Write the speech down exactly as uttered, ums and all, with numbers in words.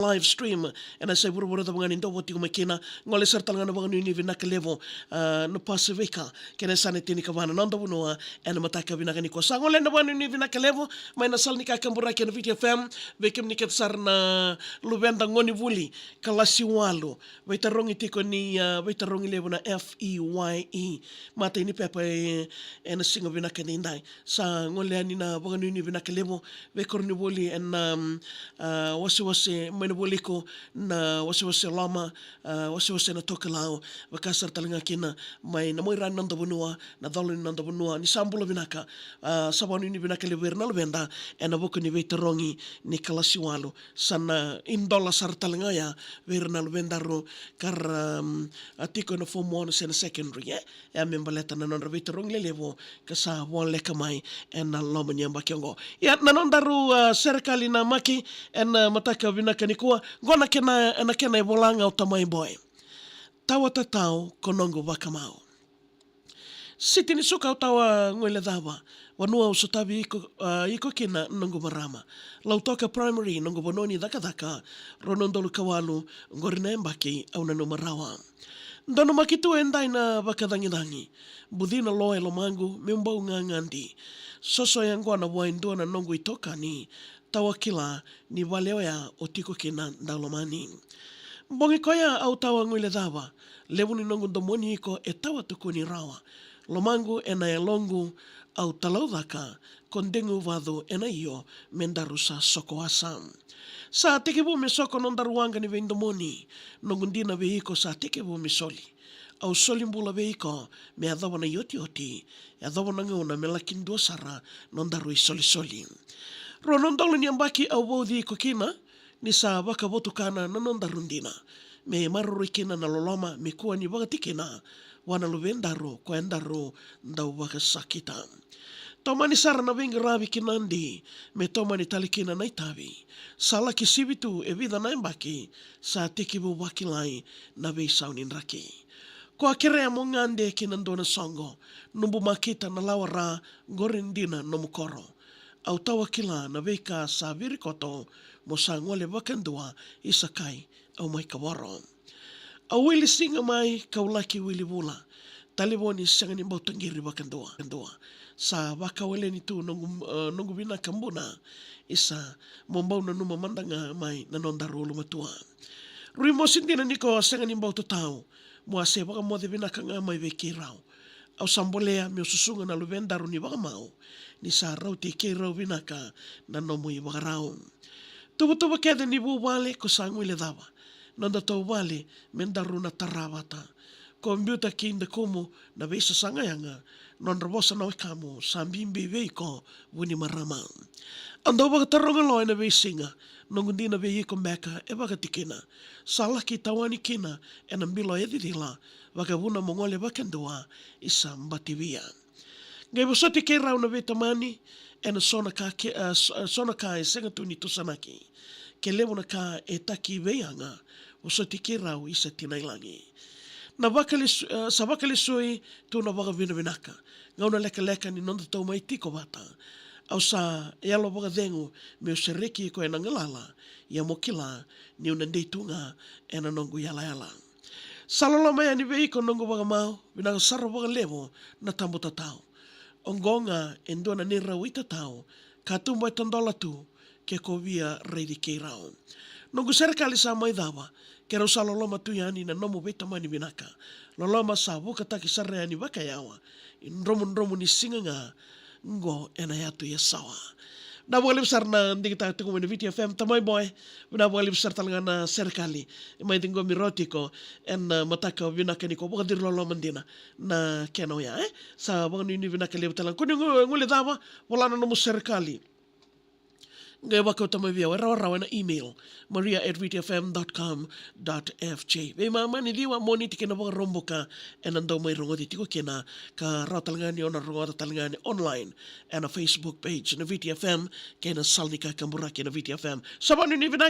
live stream ena yasai vuravura cava ga ni dou vo tiko mai kina. Gole sara tale ga na vakanuinui vinaka levu, ah, na Pasifika kei na yasana e tinikava na noda vanua ena mataka vinaka nikua. Sa gole na vakanuinui vinaka levu mai na sala ni kakaburaki ena Viti F M vei kemuni kece sara na luveda gonevuli, kalasi walu, veitarogi tiko ni, ah, veitarogi levu na F E Y E, matai ni pepa e, ena siga vinaka edaidai. Sa gole yani na vakanuinui vinaka levu vei koronivuli ena, um, ah, wasewase mai na vualiku, na wasewase loma, ah, wasewase na tokalau, vaka sara tale ga kina mai na muaira ni noda vanua, na colo ni noda vanua, ni sa bula vinaka. Ah, sa vakanuinui vinaka levu vei ira na luveda ena vuku ni veitarogi ni kalasi walu. Sa na idola sara tale ga ya vei ira na luvedaru ka ra, um, ah, tiko ena form one se na secondary, eh? Ia me baleta na nodra veitarogi lelevu ka sa voleka mai ena loma ni yabaki oqo. Ia na nodaru, ah, serekali namaki ena mataka vinaka nikua, qo na kena, na kena ivola ga o Tamai Boy. Tawa tatau ko noqu vakamau. Siti ni suka au tawa guilecava, vanua au sotavi iko, ah, iko kina noqu marama. Lautoka Primary noqu vanua ni cakacaka, rua na udolu ka walu, qori na yabaki au nanuma rawa. Donumaki tu edai na vakacagicagi, buci na lo e lomaqu meu bau gagadi. Soso yaqona vua e dua na noqu itokani, tawa kila ni vale oya o tiko kina daulomani. Bogi koya au tawa guilecava, levu ni noqu domoni iko e tawa tukuni rawa. Lomaqu ena yaloqu au talaucaka, ko degu vacu ena io me daru sa soko wasa. Sa tekivu me soko nodaru waqa ni veidomoni, noqu dina vei iko sa tekivu me soli. Au soli bula vei iko me yacova na iotioti, yacova na gauna me laki dua sara nodaru isolisoli. Rua na udolu ni yabaki au vauci iko kina, ni sa vakavotukana na nodaru dina. Me maroroi kina na loloma me kua ni vakatikina vua na luvedaru ko edaru dau vakasakita. Tomani sara na veiqaravi ki Nadi, me tomani tale kina na itavi. Sa laki sivi tu e vica na yabaki, sa tekivu vakilai na veisau ni draki. Ko a kerea mo gade ki na dua na soqo, nubu makita na lawa ra, qori dina nomu koro. Au tawa kila na veika sa virikoto, mo sa gole vakadua, i Sakai au mai Kavoro. Au wili siga mai kau laki wili vula, talevoni sega ni bau taqiri vakadua. Sa vakawaleni tu noqu, eh, noqu vinaka buna, isa mo bau nanuma mada ga mai na nodaru ulumatua. Rui mosi dina ni ko sega ni bau tatau, mo a se vakamoce vinaka ga mai vei keirau. Au sa bolea meu susuga na luvedaru ni vakamau, ni sa rauti keirau vinaka na nomu ivakarau. Tuvatuva kece ni vuvale ko sa guilecava, noda tauvale me daru na tara vata. Ko biuta ki dakumu na veisasaga yaga, nodra vosa na wekamu sa bibi vei iko vunimarama. Au dau vakataroga lo ena veisiga, noqu dina vei iko beka e vakatikina. Sa laki tawani kina ena bilo e cicila, vakavuna mo gole vakadua, isa bativia. Qai vosoti keirau na veitamani, ena so na ka ke, a, so, so na ka e sega tu ni tusanaki. Ke levu na ka e taki veiyaga, vosoti keirau isa tina i lagi. Na vakalesu-, a, sa vakalesui tu na vakavinavinaka. Gauna lekaleka ni noda tou mai tiko vata. Au sa yalo vakacegu meu sereki iko ena galala, ia mo kila niu na dei tu ga ena noqu yalayala. Sa loloma yani vei iko noqu vakamau, vinaka sara vakalevu na tabu tatau. Oqo ga e dua na neirau itatau, katuba e tadola tu, ke ko via raici keirau. Noqu serekali sa mai cava, keirau sa loloma tu yani na nomu veitamani vinaka. Loloma sa vukataki sara yani vakayawa, i dromudromu ni siga ga, qo ena yatu Yasawa. Vinaka vakalevu sara na digitaka tiko mai na Viti F M, Tamai Boy. Vinaka vakalevu sara tale ga na serekali. E mai ciqomi rawa tiko ena mataka vinaka nikua, vakaciri loloma dina na kena oya, e? Sa vakanuinui vinaka levu tale ga. Ko ni gu-, guilecava, vola na nomu serekali. Qai vakauta mai vei au e rawarawa ena email, maria at viti F M dot com dot F J. Veimama ni ciwa, Moniti kei na Vakaraubuka, ena dau mai rogoci tiko kina, ka rawa tale ga ni o na rogoca tale ga ni online ena Facebook page na Viti F M, kei na sala ni kakaburaki na Viti F M. Sa vakanuinui vinaka.